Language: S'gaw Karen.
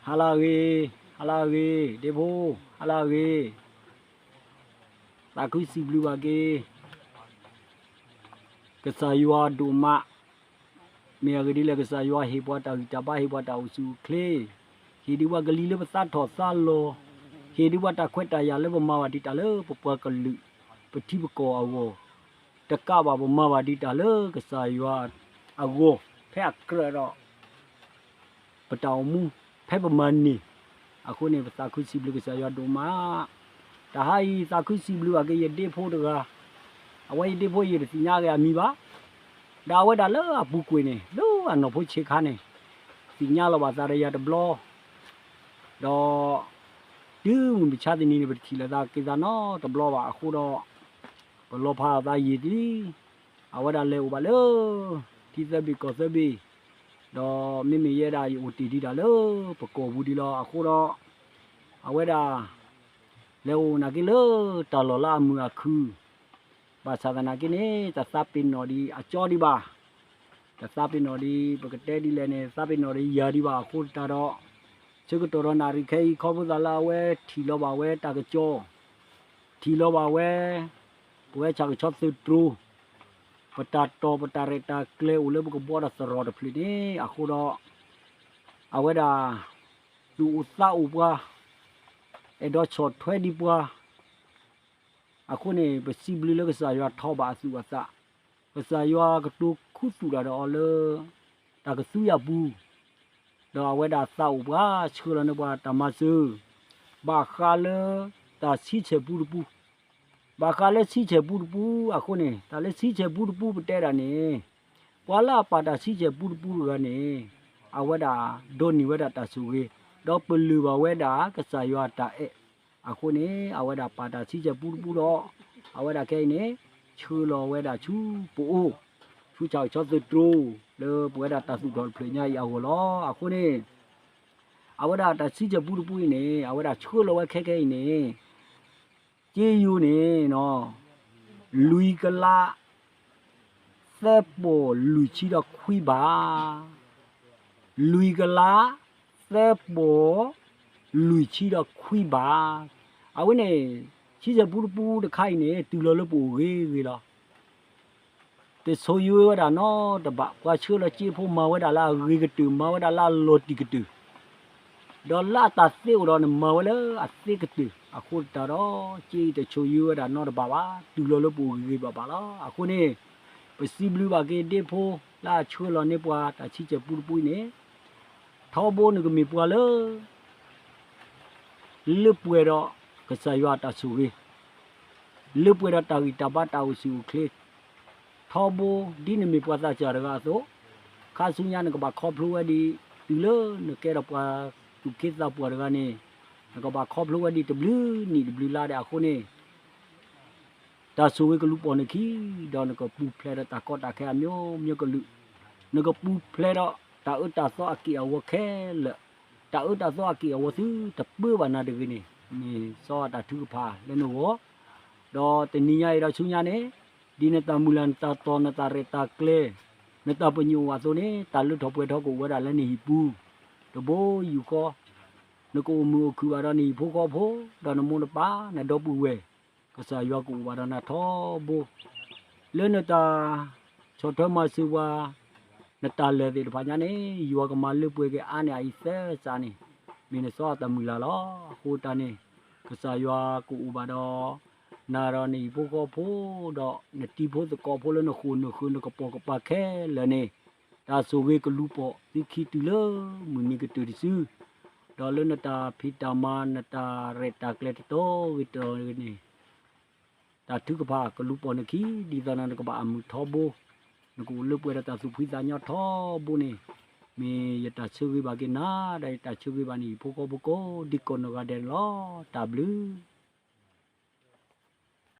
ဟါလၢအဂ့ၤ, ဟါလၢအဂ့ၤ, ဒ့ဖိ, ဟါလၢအဂ့ၤ, သးခုစံးဘျုးဘၣ်က့ၤ ကစၢ်ယွၤဒိၣ်မး, မ့ၢ်အဂ့ၢ်ဒ်လဲၣ် ကစၢ်ယွၤဟ့ၣ်ပှၤတၢ်ဂံၢ်တၢ်ဘါ ဟ့ၣ်ပှၤတၢ်အိၣ်ဆူၣ်အိၣ်ချ့, ဟ့ၣ်ဒံးပှၤကလံၤလၢပသးထီၣ်သးလီၤ, ဟ့ၣ်ဒံးပှၤတၢ်ခွဲးတၢ်ယာ်လၢပမၤဘၣ်ဒံးတၢ်လၢပပှၤကလုာ် ပထံပကီၢ်အဂီၢ်, တကးဘၣ်ပမၤဘၣ်ဒံးတၢ်လၢကစၢ်ယွၤအဂီၢ်, ဖဲအကြၢးဒီး ပတၢ်အိၣ်မူ ဖဲပမၤန့ၢ်, အဃိန့ၣ် ပသးခုစံးဘျုးကစၢ်ယွၤဒိၣ်မး, တဟါအံၤသးခုစံးဘျုးဘၣ်က့ၤယဒ့ဖိတဂၤ, အဝဲယဒ့ဖိယတသ့ၣ်ညါက့ၤအမံၤဘၣ်, ဒီးအဝဲဒၣ်လၢအပူၤကွံာ်န့ၣ် လၢအနီၢ်ဖိဆံးခါန့ၣ် သ့ၣ်ညါလီၤဘၣ်သးဒီးယၤတဘျီ, ဒီး တုၤမုၢ်မဆါတနံၤန့ၣ် ပတထံၣ်လိာ်သးက့ၤသးနီတဘျီဘၣ်အဃိဒီး ပလီၤဖးအသးယံာ်လံ, အဝဲဒၣ်လဲၤအိၣ်ဘၣ်လၢ ထံသၢဘ့ၣ်ကီၢ်သၢဘ့ၣ်, ဒီးမ့မ့ၢ်ယဲဒၣ်ယအိၣ်တ့ၢ်ဒံးတၢ်လၢ ပကီၢ်ပူၤဒံးလီၤအဃိဒီး အဝဲဒၣ် လဲၤအိၣ်နာ်က့လၢတၢ်လီၢ်လၢအမုာ်အခုၣ်, ဘၣ်ဆၣ်သနာ်က့န့ၣ် တသးပ့ၤနီၣ်ဒံးအကၠီဒံးဘၣ်, တသးပ့ၤနီၣ်ဒံး ပကတဲဒ်လဲၣ်န့ၣ် သးပ့ၤနီၣ်ဒံးယၤဒံးဘၣ်အဃိသတးဒီး ဆၢကတီၢ်ဒီးနၣ်ရံၣ်ခဲအံၤ ခီဖျိသးလၢအဝဲထံၣ်လီၤဘၣ်ဝဲတၢ်ကစီၣ်, ထံၣ်လီၤဘၣ်ဝဲ ပဝဲဆၣ်ကဆီသုးတြိၤ, ပတၢ်တီၢ်ပတၢ်ရဲၣ်တၢ်ကျဲၤအိၣ်လၢပကဘှီဒီးသရိာ်တဖျၢၣ်န့ၣ် အဃိဒီး အဝဲဒၣ် သူၣ်အိၣ်သးအိၣ်ပှၤ, အဲၣ်ဒိးဆီၣ်ထွဲဒံးပှၤ, အဃိန့ၣ် ပစံးဘျုးလၢကစၢ်ယွၤထီၣ်ဘၣ်အသူၣ်အသး, ကစၢ်ယွၤကတိၤခူသူၣ်တၢ်ဒီးအီၤလၢ တၢ်ကသူယၤပူၤ, ဒီးအဝဲဒၣ်သးအိၣ်ပှၤဆှၢလီၤန့ၢ်ပှၤတၢ်မၤစၢၤ, ဘၣ်ဃးလၢ တၢ်ဆံဆဲၣ်ပူတပူ, ဘၣ်ဃးလၢဆံဆဲၣ်ပူတပူအဃိန့ၣ် တၢ်လၢဆံဆဲၣ်ပူတပူပတဲဒၣ်န့ၣ်, ပှၤလၢအပာ်တၢ်ဆံဆဲၣ်ပူတပူတဂၤန့ၣ် အဝဲဒၣ်ဒိးန့ၢ်ဝဲဒၣ်တၢ်ဆိၣ်ဂ့ၤ, ဒီးပလၢၢ်ဘၣ်ဝဲဒၣ်ကစၢ်ယွၤအတၢ်အဲၣ်, အဃိန့ၣ် အဝဲဒၣ်ပာ်တၢ်ဆံဆဲၣ်ပူတပူဒီး အဝဲဒၣ်ခဲအံၤန့ၣ် ဆှၢလီၤဝဲဒၣ်ဆူပအိၣ်, ဆူဆၣ်ကဆီသုးတြိၤ လၢပဝဲဒၣ်တၢ်သူၣ်ထီၣ်တဖျၢၣ်ညါအံၤအဂီၢ်လီၤ. အဃိန့ၣ် အဝဲဒၣ်တၢ်ဆံဆဲၣ်ပူတပူအံၤန့ၣ် အဝဲဒၣ်ဆှၢလီၤဝဲခဲခဲအံၤန့ၣ် က့ယိၤန့ၣ် လွံၢ်ကလး သၢပီၢ်လွံၢ်ဆံဒီးခွံဘး, လွံၢ်ကလး သၢပီၢ်လွံၢ်ဆံဒီးခွံဘး, အဝဲန့ၣ် ဆံဆဲၣ်ပူတပူတခါအံၤန့ၣ် တုၤလီၤလၢပအိၣ်ဂ့ၤဂ့ၤလီၤ. တဆိၣ်ယွဲဝဲဒၣ်နီတဘ့ၣ်, ပှၤဆှၢလီၤစ့ဖိမၤဝဲဒၣ်လၢအဂ့ၤကတၢၢ်, မၤဝဲဒၣ်လၢအလီၤတံၢ်ကတၢၢ်, ဒီးလၢအတၢ်သ့အိၣ်ဒီးန့ၣ်မၤဝဲလၢအသ့ကတၢၢ်, အဃိသတးဒီး က့အံၤတဆိၣ်ယွဲဝဲဒၣ်နီတဘ့ၣ်ဘၣ်, တုၤလီၤလၢပအိၣ်ဂ့ၤဂ့ၤဘၣ်ဘၣ်လီၤ. အဃိန့ၣ် ပစံးဘျုးဘၣ်က့ၤဒ့ဖိလၢအဆှၢလီၤန့ၢ်ပှၤတၢ်ဆံဆဲၣ်ပူတပူအံၤန့ၣ်, ထီဘိနကမ့ၢ်ပှၤလၢ လၢပှဲၤဒီးကစၢ်ယွၤအတၢ်ဆိၣ်ဂ့ၤ, လၢပှဲၤဒီးတၢ်ဂံၢ်တၢ်ဘါတၢ်အိၣ်ဆူၣ်အိၣ်ချ့, ထီဘိဒ်နမ့ၢ်ပှၤသးစၢ်တဂၤအသိး, ခါဆူညါနကဘၣ်ခီဖျိဝဲဒံး, တုၤလၢနကဲထီၣ်ပှၤသူၣ်က့သးပှၢ်တဂၤန့ၣ်, နကဘၣ်ခီဖျိဝဲဒံးတဘျုးနံၣ်တဘျုးလါဒီးအဃိန့ၣ် တၢ်ဆိၣ်ဂ့ၤကလူၤပိာ်နခံ, ဒီးနကပူၤဖျဲးဒီးတၢ်ကီတၢ်ခဲအမျိုးမျိုးကလုာ်, နကပူၤဖျဲးဒီးတၢ်အၢတၢ်သီအက့ၢ်အဂီၤခဲလၢာ်, တၢ်အၢတၢ်သီအက့ၢ်အဂီၤသုတပၢဘၣ်နၤတဂ့ၤန့ၣ်, မ့ၢ်စီၤအတၢ်ထုကဖၣ်လၢနဂီၢ်, ဒီးတနံၤညါအံၤဒီးဆူညါန့ၣ်, ဒ်နတၢ်မုၢ်လၢ်နတၢ်တီၢ်နတၢ်ရဲၣ်တၢ်ကျဲၤ, နတၢ်ပညိၣ်အသိးန့ၣ် တၢ်လၢထီၣ်ပှဲၤထီၣ်ကအိၣ်ဝဲဒၣ်လၢနဟံၣ်ပူၤ, တဘိယူၢ်ဃီ နကအိၣ်မုာ်အိၣ်ခုၣ်ဘၣ်ဒီးနဟံၣ်ဖိဃီဖိ, ဒီးနမိၢ်နပၢ်နဒီပုၢ်ဝဲၢ်, ကစၢ်ယွၤကအိၣ်ဘၣ်ဒီးနၤထီဘိ, လၢနတၢ်ဆီၣ်ထွဲမၤစၢၤပှၤ, နတၢ်လၢာ်သ့ၣ်တဖၣ်ညါန့ၣ် ယွၤကမၤလၢပှဲၤက့ၤအါန့ၢ်အအံၤသၢစးန့ၣ်, မ့ၢ်နစီၤအတၢ်မုၢ်လၢ်လီၤ. အဃိတၢ်န့ၣ် ကစၢ်ယွၤကအိၣ်ဘၣ်ဒီး နၤဒီးနဟံၣ်ဖိဃီဖိ, ဒီးနတံၤဖိသကိးဖိလၢနဃိာ်နဃၢၤနကပိာ်ကပၤခဲလၢာ်န့ၣ်, တၢ်ဆိၣ်ဂ့ၤကလူၤပိာ်သုခံတုၤလၢမုၢ်နံၤကတၢၢ်တစု, ဒီးလၢနတၢ်ဖံးတၢ်မၤနတၢ်ရဲၣ်တၢ်ကျဲၤတတီၤဂ့ၤတတီၤဂ့ၤန့ၣ်, တၢ်ထုကဖၣ်ကလူၤပိာ်နခံ, ဒ်သိးနကဘၣ်အမုာ်ထီဘိ, နကအိၣ်လၢပှဲၤဒီးတၢ်သူၣ်ဖှံသးညီထီဘိန့ၣ်, မ့ၢ်ယတၢ်ဆၢဂ့ၤဘၣ်က့ၤနၤ, ဒီးယတၢ်ဆၢဂ့ၤဘၣ်နဟံၣ်ဖိဃီဖိကိးဒံကိးနီၢ်ဂၤဒဲးန့ၣ်လီၤ. တၢ်ဘျုး